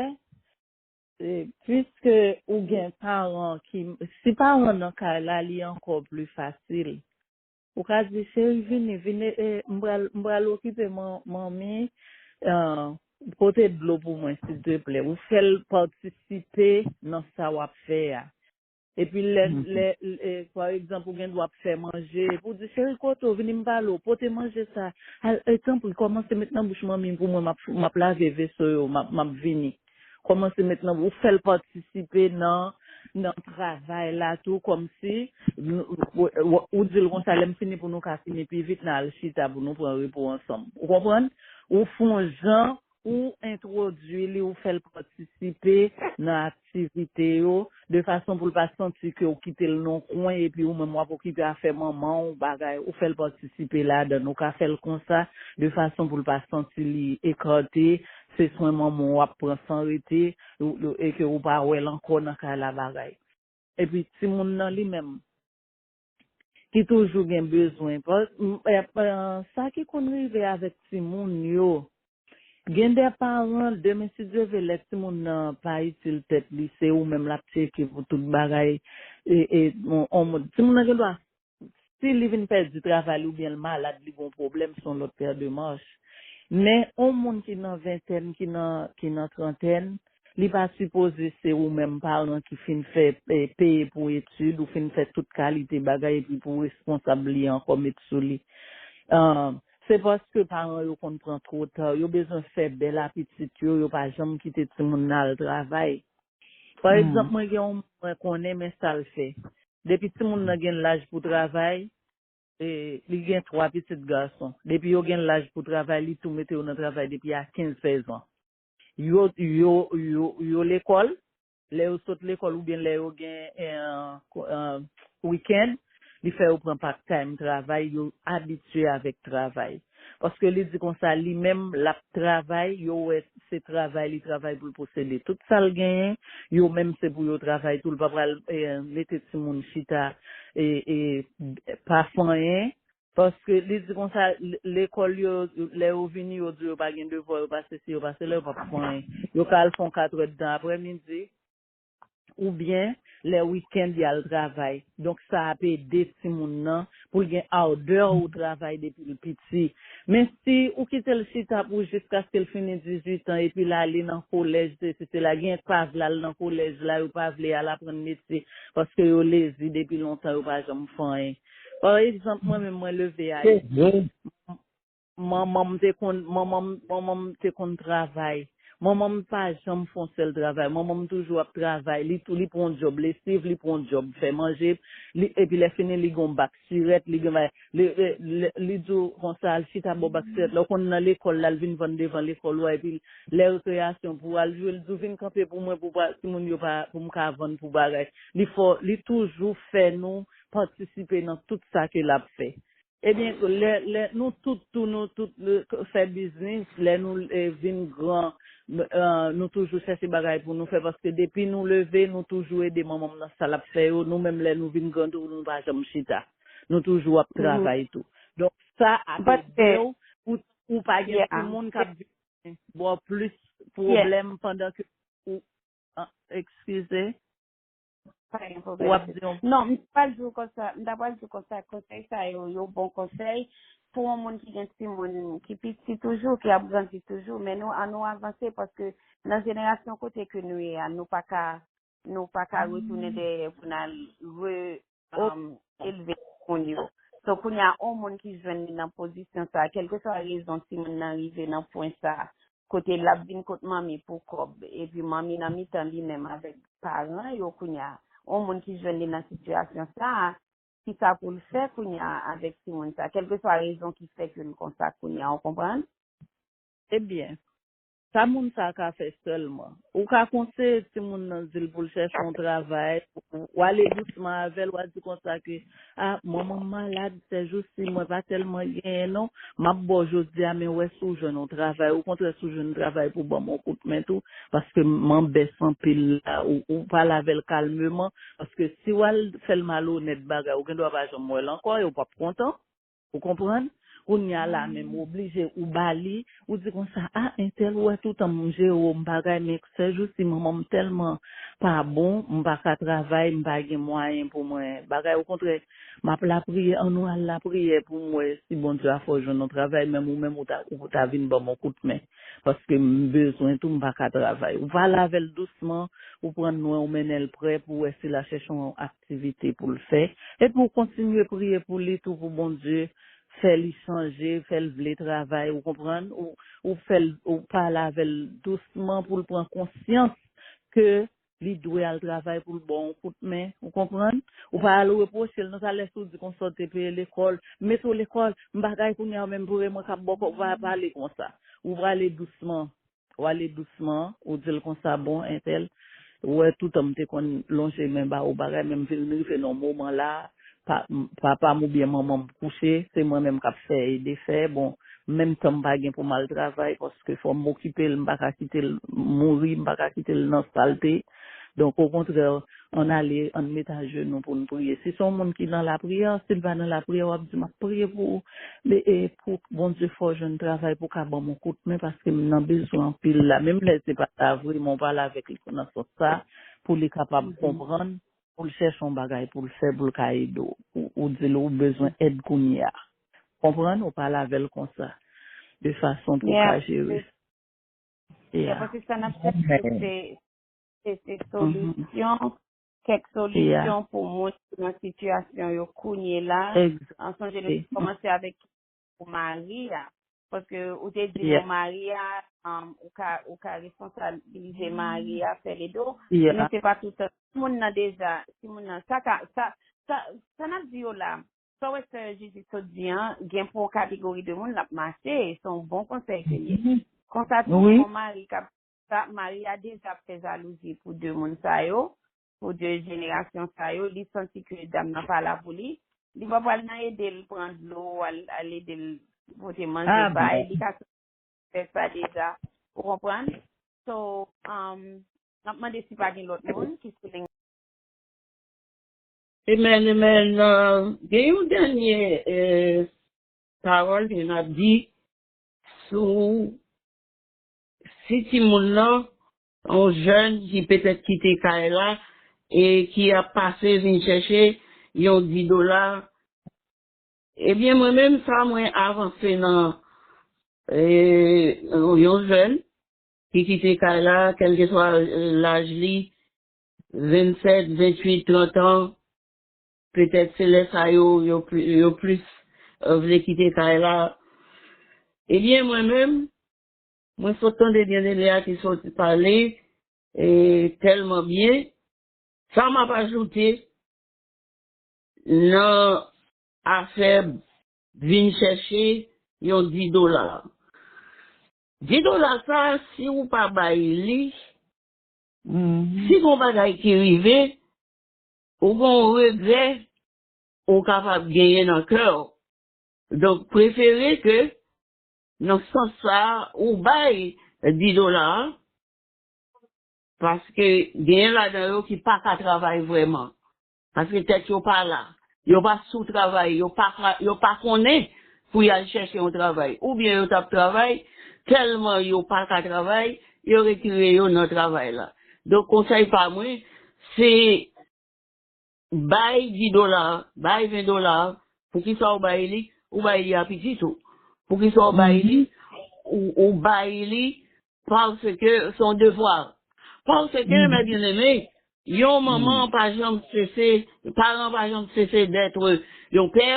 e, piske ou gen paran ki, si paran nan kay la, li ankò pli fasil. Ou ka di, cheri, vini, vini, e, m pral, m pral okipe man-, manmi, e, pote dlo pou mwen, silteplè. Ou fè l patisipe nan sa w ap fè a. Epi lè, lè, lè, pa egzanp, ou gen dwa ap fè manje, epi w di, cheri, kote w, vini m pale w, pote manje sa. Al, e, tanpri, kòmanse met nan bouch manmi pou mwen, m ap, m ap lave veso yo, m ap, m ap vini. Kòmanse met nan, ou fè l patisipe nan, nan travay la tou, kòmsi, ou, ou, ou di l konsa, lè m fini pou nou ka fini pi vit, n a al chita pou nou pran repo ansanm. Ou konprann? Ou fè yon jan, ou entwodui li, ou fè l patisipe nan aktivite yo, de fason pou l pa santi ke w kite l nan kwen, epi ou menm w ap okipe afè manman w, bagay, ou fè l patisipe ladan l, ou ka fè l konsa, de fason pou l pa santi li ekate, se swen manman w w ap pran san rete, ou, ou, e ke ou pa wè l ankò nan kay la, bagay. Epi timoun nan li menm, ki toujou gen bezwen. Pa, m, e, e, sa ki konn rive avèk timoun yo, gen de paran, demen si Dye vle, lè timoun nan pa itil tèt li, se ou menm l ap tcheke pou tout bagay. E, e, on, on moun, timoun nan gen dwa, si li vin pèdi travay li oubyen l malad, li gon pwoblèm, se yon lòt pè de manch. Men, on moun ki nan ventèn, ki nan, ki nan trantèn, Li pa sipoze se ou menm paran ki fin fè, eh, peye pou etid, ou fin fè tout kalite bagay epi pou responsab li ankò met sou li. Ah, se paske paran yo konn pran twò tan, yo bezwen fè bèl a pitit yo, yo pa janm kite timoun nan al travay. Pa egzanp, mwen gen yon moun mwen konnen, men sa l fè. Depi timoun nan gen laj pou travay, e, li gen twa pitit gason. Depi yo gen laj pou travay, li tou mete yo nan travay depi a kenz sèz an. Yo, yo, yo, yo lekòl, lè yo sot lekòl oubyen lè yo gen, eh, ko- eh, wikenn, li fè yo pran part time travay, yo abitye avèk travay. Paske li di konsa, li menm, l ap travay, yo wè se travay li travay pou l posede tout sa l genyen, yo menm se pou yo travay tou, l pa pral, eh, mete timoun chita, e, e, pa fè anyen. Paske li di konsa, l- lekòl yo, lè yo vini, yo di yo pa gen devwa, yo pa sesi, yo pa sela, yo p ap fè anyen. Yo ka al fè yon katrè tan aprèmidi, oubyen lè wikenn y al travay. Donk, sa ap ede timoun nan pou l gen ardè ou travay depi l piti. Men si ou kite l chita pou jiskaske l fini dizuit an, epi l ale nan kolèj, se, se, se la, gen pa vle al nan kolèj la, yo pa vle al aprann metye, paske yo lezi depi lontan, yo pa janm fè anyen. Pa egzanp, mwen menm, mwen leve ayiti. Manman m te konn, manman m, manman m te konn travay. Manman m pa janm fè yon sèl travay. Manman m toujou ap travay. Li tou, li pran yon djòb lesiv, li pran yon djòb fè manje, li, epi lè fini, li gen yon bak sirèt, li gen bagay. Li, li, li, li di w konsa, al chita bò bak sirèt la. Ou konn nan lekòl la, l vin vann devan lekòl ou a, epi lè rekreyasyon pou al jwe, l di w vin kanpe pou mwen, pou pa, timoun yo pa, pou m ka vann pou bagay. Li fò, li toujou fè nou patisipe nan tout sa ke l ap fè. Ebyen, lè, lè nou tout, tou, nou tout, eh, fè biznis, lè nou, eh, vin gran, n- eh, nou toujou chèche bagay pou nou fè, paske depi nou leve, nou toujou ede manman m nan sa l ap fè yo. Nou menm, lè nou vin gran tou, nou pa janm chita. Nou toujou ap travay tou. Donk, sa ap ede w pou ou pa gen timoun k ap vin ba w plis pwoblèm pandan ke ou, ah, eskize. Pa gen pwoblèm. W ap di yon... Non, m ta pral di w konsa, m ta pral di w konsa, konsèy sa yo, yo bon konsèy pou yon moun ki gen timoun ki piti toujou, ki ap grandi toujou, men nou, an nou avanse, paske nan jenerasyon kote ke nou ye a, nou pa ka, nou pa ka retounen dèyè pou n al re, um, elve moun yo. So, kounye a, yon moun ki jwenn li nan pozisyon sa, kèlkeswa rezon timoun nan rive nan pwen sa, kote l ap vin kot manmi pou kòb, epi manmi nan mitan li menm avèk paran yo kounye a, yon moun ki jwenn li nan sitiyasyon sa a, ki sa pou l fè kounye a avèk timoun sa, kèlkeswa rezon ki fè ke l konsa kounye a, w konprann? Ebyen, sa moun sa ka fè sèlman, ou ka konseye timoun nan, di l pou l chèche yon travay, ou, ou ale dousman avè l, w a di konsa ke, a, manman m malad, sèjousi, mwen pa tèlman genyen non, m ap ba w jodi a, men wè si w jwenn yon travay, okontrè, si w jwenn travay pou ban m yon kout men tou, paske m anbès anpil la, ou, ou pale avè l kalmeman, paske si w al fè l malonèt bagay, ou gendwa pa janm wè l ankò e ou p ap kontan. Ou konprann? Kounye a la menm, ou oblije, ou ba li, ou di konsa, a, entèl, ou wè toutan m jere w, m bagay, men sèjousi, manman m tèlman pa bon, m pa ka travay, m pa gen mwayen pou mwen bagay. Okontrè, m ap lapriyè, annou al lapriyè pou m wè si Bondye a fè w jwenn yon travay, menm ou menm ou ta, ou ta vin ban m yon kout men. Paske m bezwen tou, m pa ka travay. Ou pale avè l dousman, ou pran nwen, ou mennen l prè pou wè si l a chèche yon aktivite pou l fè. Epi ou kontinye priye pou li tou, pou Bondye fè li chanje, fè l vle travay, ou konprann? Ou, ou fè l, ou pale avè l dousman pou l pran konsyans ke li dwe al travay pou l ba w yon kout men, ou konprann? Ou pa al repwoche l, non, talè si w di konsa w te peye lekòl, m mete w lekòl, m bagay kounye a, menm pou mwen k ap ba w kòb, ou pa pale konsa. Ou pale dousman. W ale dousman, ou di l konsa, bon, entèl, ou wè toutan m te konn lonje men ba ou bagay, men m vin rive nan moman la, pa, m- papa m oubyen manman m kouche, se mwen menm k ap fè e defè, bon, menm tan m pa gen pou m al travay, paske fò m okipe l, m pa ka kite l mouri, m pa ka kite l nan salte. Donk, okontrè, ann ale, ann met ajenou pou n priye. Si se yon moun ki nan lapriyè, si l pa nan lapriyè, w ap di, m ap priye pou ou, e, e pou Bondye fè w jwenn travay pou w ka ban m yon kout men, paske m nan bezwen anpil la. Menm lè se pa sa vre, men w pale avèk li nan sans sa, pou li kapab konprann, pou l chèche yon bagay pou l fè, pou l ka ede w. Ou, ou di l ou bezwen èd kounye a. Konprann? Ou pale avè l konsa, de fason pou w ka jere. Yeah, paske sa n ap fè, se se solisyon, kèk solisyon pou moun ki nan sitiyasyon yo kounye la. An sonje nou te kòmanse avèk pou mari a. Paske ou te di nou mari a, um, ou ka, ou ka responsabilize mari a, fè lede w. Men se pa toutan. Si moun nan deja, si moun nan, sa ka, sa, sa, sa n ap di yo la, sa w wè sè Jezi sot di an, gen pou yon kategori de moun l ap mache, se yon bon konsèy ke l ye. Konsa tou, yon mari k ap, sa, mari a deja ap fè jalouzi pou de moun sa yo, pou de jenerasyon sa yo, li santi ke dam nan pa la pou li, li pa pral nan ede l pran dlo, al, al ede l pote manje, pa e, li ka fè sa deja. Ou konprann? So, um, m ap mande si pa gen lòt moun ki sou liy. Amen, amen. Uh, gen yon dènye uh, pawòl ke n ap di sou si timoun nan, yon jèn ki petèt kite kay la e ki ap pase vin chèche yon di dola, ebyen, mwen menm sa mwen avanse nan e, yon jèn ki kite kay la, kèlkeswa laj li, vennsèt, venntuit, trant an, petèt se lè sa yo, yo, pli- yo plis eh, vle kite kay la. Ebyen, mwen menm, mwen sot tande byeneme a ki sot pale e, tèlman byen. Sa m ap ajoute nan afè vin chèche yon di dola. Di dola sa, si ou pa bay li, si gon bagay ki rive, ou gon regrè ou kapab genyen nan kè w. Donk, prefere ke nan sans sa a, ou bay di dola a, paske genyen ladan yo ki pa ka travay vrèman. Paske tèt yo pa la. Yo pa sou travay, yo pa, ka- yo pa konnen pou y al chèche yon travay. Oubyen yo t ap travay, tèlman yo pa ka travay, yo retire yo nan travay la. Donk, konsèy pa mwen, se bay di dola, bay ven dola, poukisa ou bay li? Ou bay li a pitit ou. Poukisa ou bay li? Ou, ou bay li paske se yon devwa. Paske, mè byeneme, yon manman pa janm sese, paran pa janm sese d'être yon pè,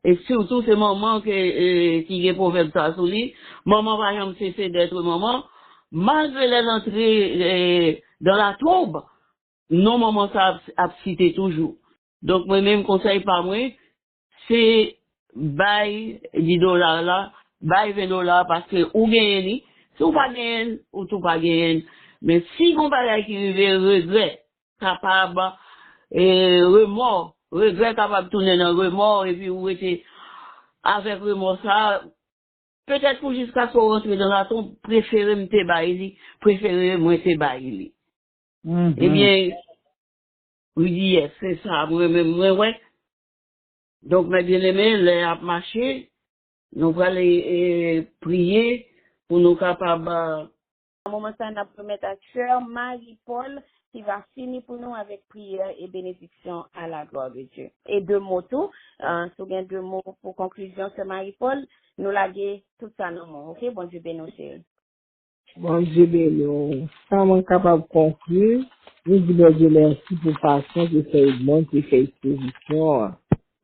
e sitou se manman ke, e, ki gen pwovèb sa sou li, manman pa janm sese d'être manman, malgre lè l antre e, dans la tombe, non manman sa ap, ap site toujou. Donk, mwen menm, konsèy pa mwen, se bay di dola la, bay ven dola, paske ou genyen li. Si ou pa genyen l, ou tou pa genyen l. Men si gon bagay ki rive, regrè kapab, e, remò, regrè kapab tounen nan remò, epi ou rete avèk remò sa, petèt pou jiskaske w rantre nan latonb, prefere m te bay li, prefere mwen te bay li. Ebyen, Rudy, yes, se sa mwen menm mwen wè. Donk, mè byeneme, lè ap mache, nou prale e, priye pou nou kapab. Nan moman sa, n ap remèt ak sè Marie Paul ki va fini pou nou avèk priyè e benediksyon à la gloire de Dieu. E de mo tou, uh, si w gen de mo pou konklizyon, sè Marie Paul, nou lage tout sa nan men w, oke? Bondye beni w, cheri. Bondye beni w. Sa mwen kapab konkli, nou di Bondye mèsi pou fason ke sè Edmond te fè ekspozisyon an.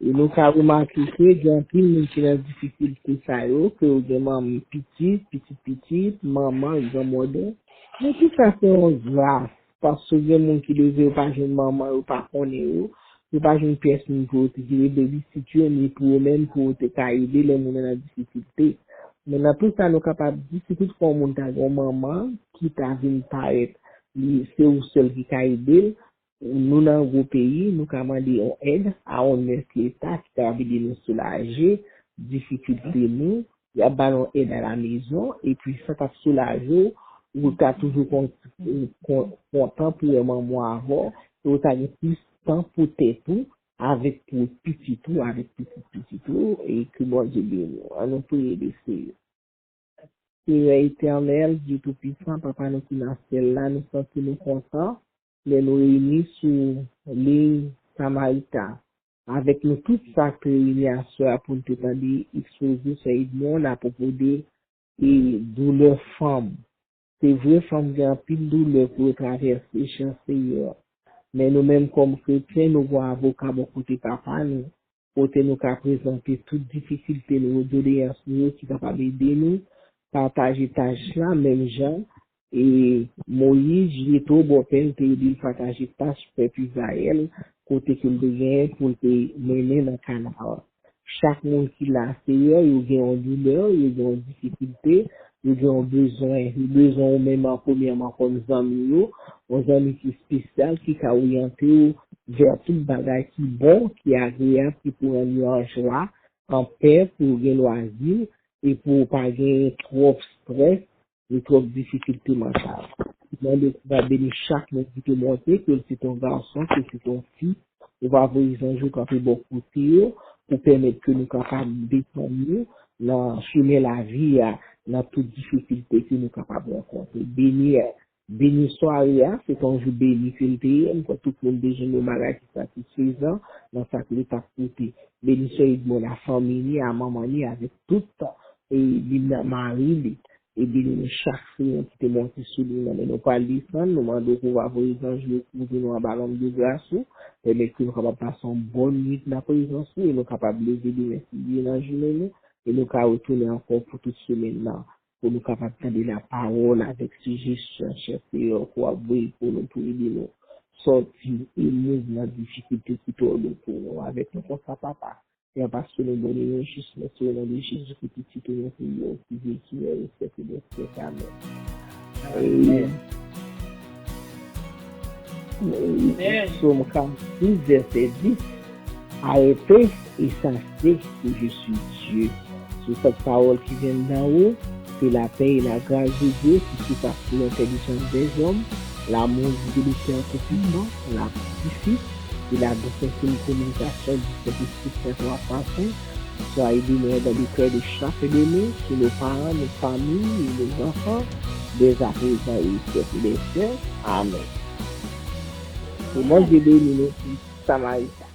E nou ka remake ke gen anpil moun ki nan difikilte sa yo, ke yo gen manm pitit, pitit pitit, manman, granmòde. Men tout sa se yon gras, paske gen moun ki leve yo pa jwenn manman, yo pa konnen yo, yo pa jwenn pyès moun pou yo te ki te babysit yo, ni pou yo menm pou yo te ka ede lè moun nan nan difikilte. Men nan tout sa, nou kapab di, si toutfwa yon moun ta gen yon manman ki ta vin parèt, li, se ou sèl ki ka ede l, nou nan yon gwo peyi, nou ka mande yon èd a yon nès Leta ki kapab ede nou soulaje difikilte nou, y ap ba nou èd a la mezon, epi sa k ap soulaje w, ou ka toujou kon- kon- kontan pou wè manman w avè w, e ou ta gen plis tan pou tèt ou, avèk pou pitit ou, avèk pitit pitit ou, e ke Bondye beni w. An nou priye, Mesye. Seyè etènèl, Dye Toupisan, Papa nou ki nan syèl la, nou santi nou kontan lè nou reyini sou liy Samarita. Avèk nou tout sa k reyini aswè a pou n te tande ekspoze sè Edmond apwopo de e, doulè fanm. Se vre, fanm gen anpil doulè pou yo travèse, chè Seyè. Men nou menm kòm kretyen, nou gon avoka bò kote Papa nou, kote nou ka prezante tout difikilte nou yo, doleyans nou yo ki kapab ede nou pataje tach la, menm jan e Moyiz, Jetwo, bòpè l, te ede l pataje tach pèp Izrayèl, kote ke l te genyen pou l te mennen nan Kanaan. Chak moun ki la, Seyè, yo gen yon doulè, yo gen yon difikilte, yo gen yon bezwen, yo bezwen ou menm an premyèman kòm zanmi yo, yon zanmi ki espesyal, ki ka oryante w vè tout bagay ki bon, ki agreyab, ki pou rann yo an jwa, an pè, pou yo gen lwazi, e pou yo pa gen twòp estrès, ni twòp difikilte mantal. Mande pou w beni chak moun ki te monte, ke l se t yon gason, ke l se t yon fi, ou va voye zanj ou kanpe bò kote yo, pou pèmèt ke nou kapab defann nou nan chemen lavi a, nan tout difikilte ke nou kapab rankontre. Beni, beni sware a, se t yon jou beni ke l te ye, m kwè tout moun te jwenn yon bagay ki satisfezan nan sa ke l t ap pote. Beni sè Edmond a, fanmi li, a manman li, avèk tout, e, li nan mari li. E beni nou chak, Seyè, ki te monte sou li nan men nou pral desann. Nou mande w pou w va voye zanj yo kouvri nou anba lonbri gras ou. Pèmèt ke nou kapab pase yon bòn nwit nan prezans ou e nou kapab leve demen si Dye nan jounen nou. E nou ka retounen ankò pou tout semèn nan. Pou nou kapab tande lapawòl avèk sijesyon, chè Seyè, ke w ap voye pou nou, pou ede nou sòti e move nan difikilte ki twò lou pou nou. Avèk nou konsa, Papa. Pè, paske nou beni nou jis, men se o non de Jezi ki pitit ou nou priye w, ki viv, ki règne e syèk de syèk. Amèn. Amèn. Amèn. Sòm karannsis, vèsè dis. Arrêtez et sachez que je suis Dieu. Sur cette parole qui vient d'en haut, que la paix et la grâce de Dieu qui surpasse toute intelligence des hommes, l'amour du Père Tout-Puissant, l'amour du Fils et la douce et infinie communication du Saint-Esprit Saint Trois Parfum soit et demeure dans le cœur de chacun de nous, chez nos parents, nos familles et nos enfants, dès à présent et au siècle des siècles. Amen. Ke Bondye beni nou tout, Samarita.